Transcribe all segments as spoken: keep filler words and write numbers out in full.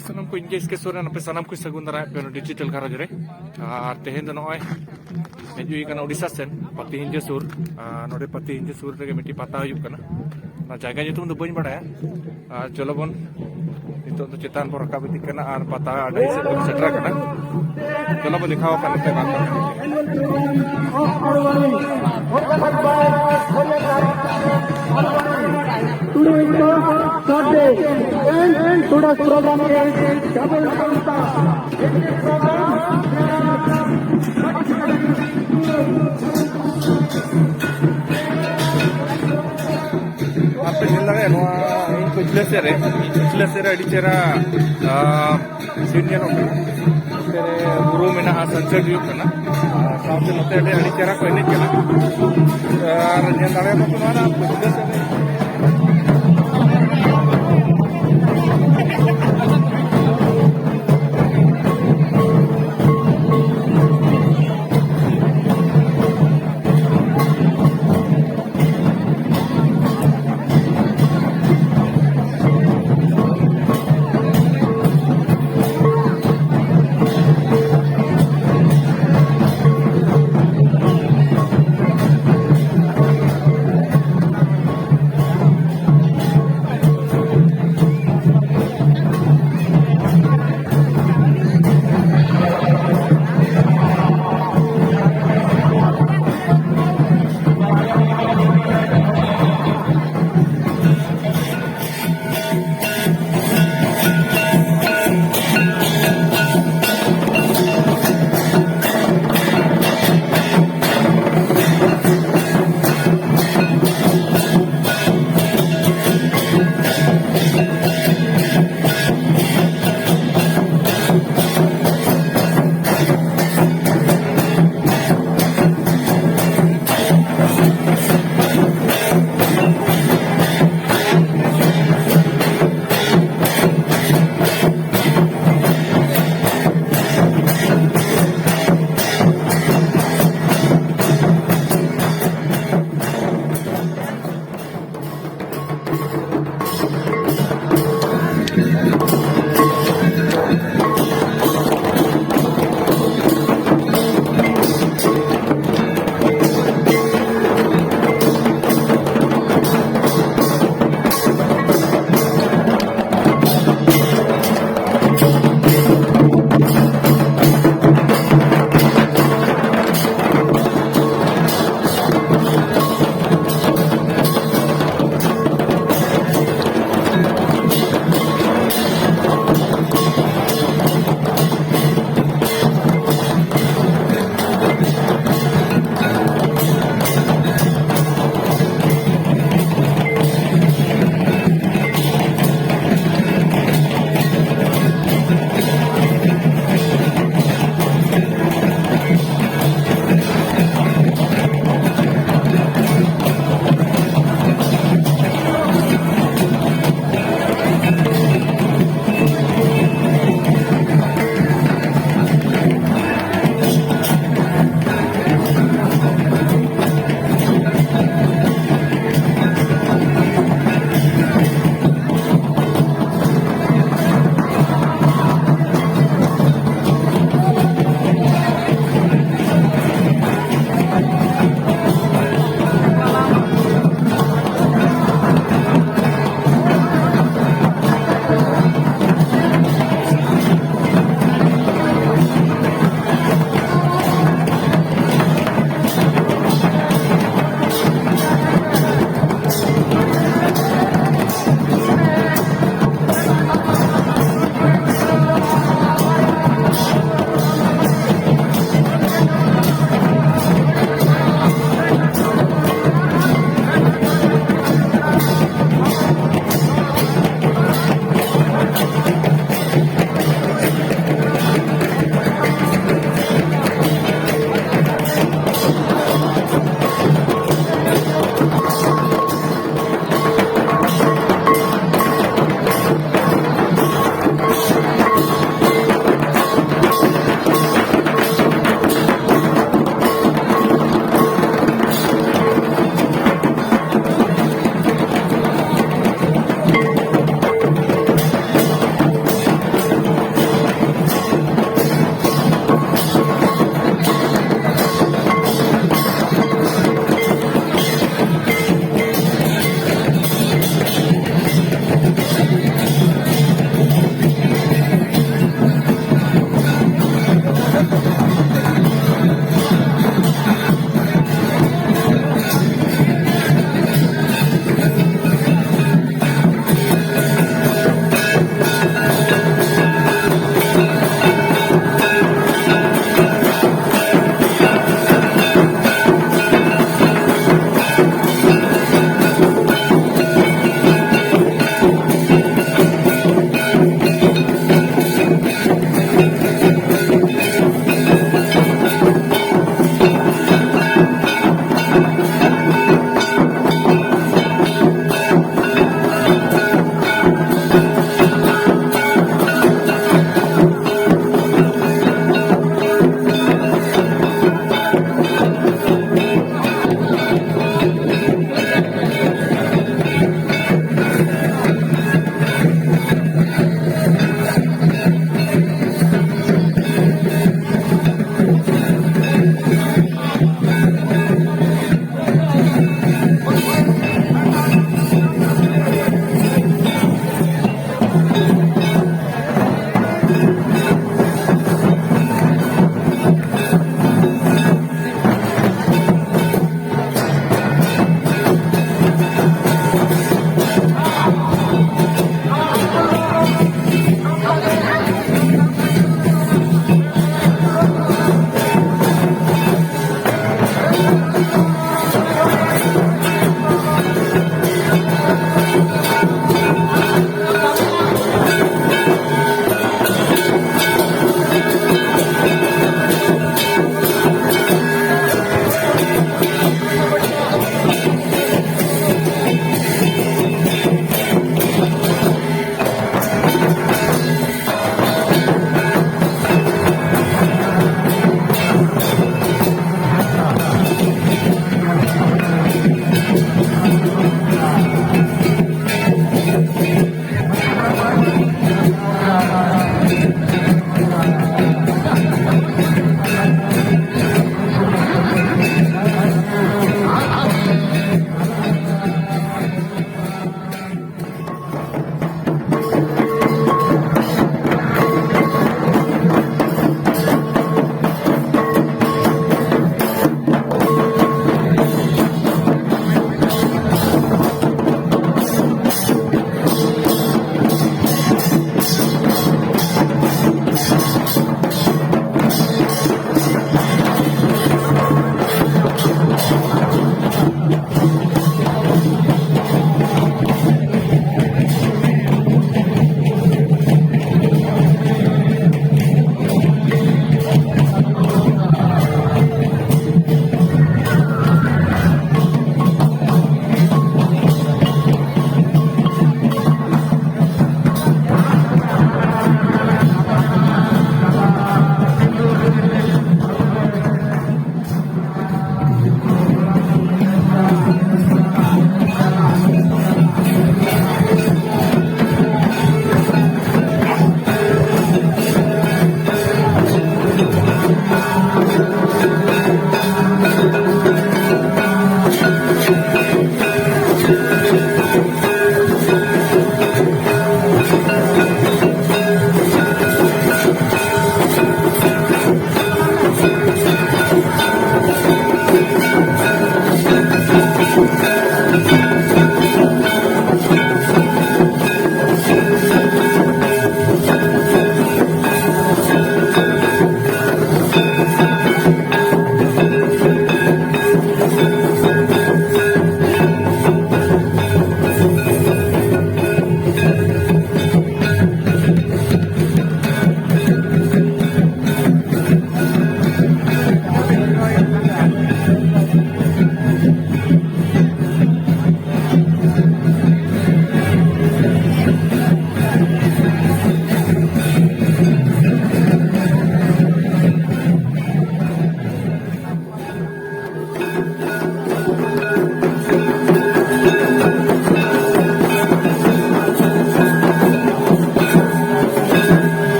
ᱥᱟᱱᱟᱢ ᱠᱚ, ᱤᱧ ᱜᱮ ᱮᱥ ᱠᱮ ᱥᱚᱨᱮᱱ, ᱟᱯᱮ ᱥᱟᱱᱟᱢ ᱠᱚ ᱥᱟᱹᱜᱩᱱ ᱫᱟᱨᱟᱢ ᱯᱮ ᱱᱚᱣᱟ ᱰᱤᱡᱤᱴᱟᱞ ᱜᱷᱟᱨᱚᱸᱡᱽ ᱨᱮ᱾ ᱟᱨ ᱛᱮᱦᱮᱧ ᱫᱚ ᱱᱚᱜᱼᱚᱭ ᱦᱮᱡ ᱦᱩᱭ ᱠᱟᱱᱟ ᱳᱰᱤᱥᱟ ᱥᱮᱱ, ᱯᱟᱛᱤᱦᱤᱧᱡᱟᱹ ᱥᱩᱨ᱾ ᱟᱨ ᱱᱚᱰᱮ ᱯᱟᱛᱤᱦᱤᱧᱡᱟᱹ ᱥᱩᱨ ᱨᱮᱜᱮ ᱢᱤᱫᱴᱤᱡ ᱯᱟᱛᱟ ᱦᱩᱭᱩᱜ ᱠᱟᱱᱟ᱾ ᱚᱱᱟ ᱡᱟᱭᱜᱟ ᱧᱩᱛᱩᱢ ᱫᱚ ᱵᱟᱹᱧ ᱵᱟᱲᱟᱭᱟ᱾ ᱟᱨ ᱪᱚᱞᱚ ᱵᱚᱱ, ᱱᱤᱛᱚᱜ ᱫᱚ ᱪᱮᱛᱟᱱ ᱵᱚᱱ ᱨᱟᱠᱟᱵ ᱤᱫᱤᱜ ᱠᱟᱱᱟ ᱟᱨ ᱯᱟᱛᱟ ᱰᱟᱹᱦᱤ ᱥᱮᱫ ᱵᱚᱱ ᱥᱮᱴᱮᱨ ᱟᱠᱟᱱᱟ᱾ ᱪᱚᱞᱚ ᱵᱚᱱ ᱫᱮᱠᱷᱟᱣ ᱟᱠᱟᱱ ᱱᱚᱛᱮ ᱵᱟᱝ᱾ Today is Thursday, and today's program is double Santa. ᱟᱯᱮ ᱧᱮᱞ ᱫᱟᱲᱮᱭᱟᱜᱼᱟ, ᱱᱚᱣᱟ ᱤᱧ ᱯᱟᱹᱪᱷᱞᱟᱹ ᱥᱮᱫ ᱨᱮ, ᱯᱟᱹᱪᱷᱞᱟᱹ ᱥᱮᱫ ᱨᱮ ᱟᱹᱰᱤ ᱪᱮᱦᱨᱟ, ᱟᱸ, ᱥᱤᱱ ᱧᱮᱞᱚᱜ ᱠᱟᱱᱟ᱾ ᱱᱚᱛᱮ ᱨᱮ ᱵᱩᱨᱩ ᱢᱮᱱᱟᱜᱼᱟ, sunset ᱦᱩᱭᱩᱜ ᱠᱟᱱᱟ᱾ ᱟᱨ ᱥᱟᱶᱛᱮ ᱱᱚᱛᱮ ᱟᱹᱰᱤ, ᱟᱹᱰᱤ ᱪᱮᱦᱨᱟ ᱠᱚ ᱮᱱᱮᱡ ᱠᱟᱱᱟ᱾ ᱟᱨ ᱧᱮᱞ ᱫᱟᱲᱮᱭᱟᱜ ᱠᱟᱱᱟ ᱱᱚᱣᱟ ᱨᱮᱱᱟᱜ ᱯᱟᱹᱪᱷᱞᱟᱹ ᱥᱮᱫ ᱨᱮ᱾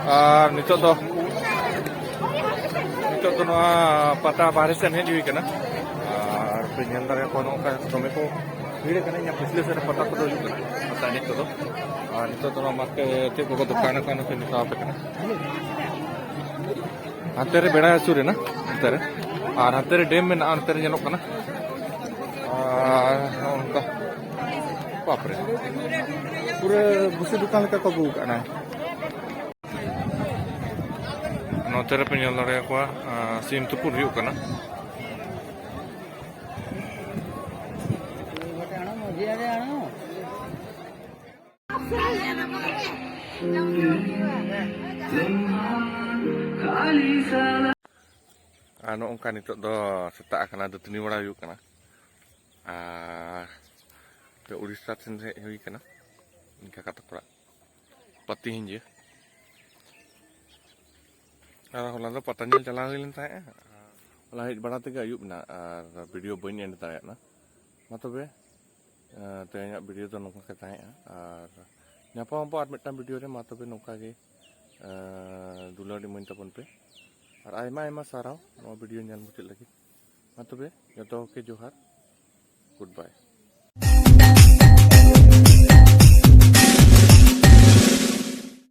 ᱟᱨ ᱱᱤᱛᱚᱜ ᱫᱚ ᱱᱤᱛᱚᱜ ᱫᱚ ᱱᱚᱣᱟ ᱯᱟᱛᱟ ᱵᱟᱦᱨᱮ ᱥᱮᱱ ᱦᱮᱡ ᱦᱩᱭ ᱠᱟᱱᱟ᱾ ᱟᱨ ᱯᱮ ᱧᱮᱞ ᱫᱟᱲᱮᱭᱟᱠᱚᱣᱟ, ᱱᱚᱝᱠᱟ ᱫᱚᱢᱮ ᱠᱚ ᱵᱷᱤᱲ ᱠᱟᱱᱟ᱾ ᱤᱧᱟᱹᱜ ᱯᱤᱪᱷᱞᱟᱹ ᱥᱮᱫ ᱨᱮ ᱯᱟᱛᱟ ᱠᱚᱫᱚ ᱦᱩᱭᱩᱜ ᱠᱟᱱᱟ, ᱯᱟᱛᱟ ᱮᱱᱮᱡ ᱠᱚᱫᱚ᱾ ᱟᱨ ᱱᱤᱛᱚᱜ ᱫᱚ ᱱᱚᱣᱟ ᱢᱟᱨᱠᱮᱴ ᱪᱮᱫ ᱠᱚᱠᱚ ᱫᱚᱠᱟᱱ ᱟᱠᱟᱱ, ᱚᱱᱟ ᱠᱚᱧ ᱢᱮᱛᱟᱣ ᱟᱯᱮ ᱠᱟᱱᱟ᱾ ᱦᱟᱱᱛᱮ ᱨᱮ ᱵᱮᱲᱟᱭ ᱦᱟᱹᱥᱩᱨ ᱮᱱᱟ, ᱦᱟᱱᱛᱮ ᱨᱮ, ᱟᱨ ᱦᱟᱱᱛᱮ ᱨᱮ ᱰᱮᱢ ᱢᱮᱱᱟᱜᱼᱟ, ᱦᱟᱱᱛᱮ ᱨᱮ ᱧᱮᱞᱚᱜ ᱠᱟᱱᱟ᱾ ᱟᱨ ᱱᱚᱜᱼᱚ ᱱᱚᱝᱠᱟ, ᱵᱟᱯᱨᱮ, ᱯᱩᱨᱟᱹ ᱵᱩᱥᱤ ᱫᱚᱠᱟᱱ ᱞᱮᱠᱟ ᱠᱚ ᱟᱹᱜᱩ ᱟᱠᱟᱫᱼᱟ᱾ ᱱᱚᱛᱮ ᱨᱮᱯᱮ ᱧᱮᱞ ᱫᱟᱲᱮᱭᱟᱠᱚᱣᱟ, ᱟᱸ, ᱥᱤᱢ ᱛᱩᱯᱩᱫ ᱦᱩᱭᱩᱜ ᱠᱟᱱᱟ᱾ ᱟᱨ ᱱᱚᱜᱼᱚ ᱱᱚᱝᱠᱟ ᱱᱤᱛᱚᱜ ᱫᱚ ᱥᱮᱛᱟᱜ ᱟᱠᱟᱱᱟ, ᱫᱟᱹᱛᱟᱹᱱᱤ ᱵᱟᱲᱟ ᱦᱩᱭᱩᱜ ᱠᱟᱱᱟ᱾ ᱟᱨ ᱛᱚ ᱩᱲᱤᱥᱥᱟ ᱥᱮᱱ ᱦᱮᱡ ᱦᱩᱭ ᱠᱟᱱᱟ, ᱤᱧ ᱠᱟᱠᱟ ᱛᱟᱠᱚ ᱚᱲᱟᱜ᱾ ᱯᱟᱹᱛᱤ ᱦᱤᱸᱡᱟᱹ᱾ ᱟᱨ ᱦᱚᱞᱟ ᱫᱚ ᱯᱟᱛᱟ ᱧᱮᱞ ᱪᱟᱞᱟᱣ ᱦᱩᱭ ᱞᱮᱱ ᱛᱟᱦᱮᱸᱜᱼᱟ᱾ ᱦᱚᱞᱟ ᱦᱮᱡ ᱵᱟᱲᱟ ᱛᱮᱜᱮ ᱟᱹᱭᱩᱵ ᱮᱱᱟ ᱟᱨ ᱵᱷᱤᱰᱤᱭᱳ ᱵᱟᱹᱧ ᱮᱰ ᱫᱟᱲᱮᱭᱟᱜ ᱠᱟᱱᱟ᱾ ᱢᱟ ᱛᱚᱵᱮ, ᱮᱸ, ᱛᱮᱦᱮᱧᱟᱜ ᱵᱷᱤᱰᱤᱭᱳ ᱫᱚ ᱱᱚᱝᱠᱟ ᱜᱮ ᱛᱟᱦᱮᱸᱜᱼᱟ᱾ ᱟᱨ ᱧᱟᱯᱟᱢ ᱟᱵᱚ ᱟᱨ ᱢᱤᱫᱴᱟᱝ ᱵᱷᱤᱰᱤᱭᱳ ᱨᱮ᱾ ᱢᱟ ᱛᱚᱵᱮ ᱱᱚᱝᱠᱟ ᱜᱮ, ᱮᱸ, ᱫᱩᱞᱟᱹᱲ ᱤᱢᱟᱹᱧ ᱛᱟᱵᱚᱱ ᱯᱮ᱾ ᱟᱨ ᱟᱭᱢᱟ ᱟᱭᱢᱟ ᱥᱟᱨᱦᱟᱣ ᱱᱚᱣᱟ ᱵᱷᱤᱰᱤᱭᱳ ᱧᱮᱞ ᱢᱩᱪᱟᱹᱫ ᱞᱟᱹᱜᱤᱫ᱾ ᱢᱟ ᱛᱚᱵᱮ ᱡᱚᱛᱚ ᱠᱚᱜᱮ ᱡᱚᱦᱟᱨ, ᱜᱩᱰ ᱵᱟᱭ᱾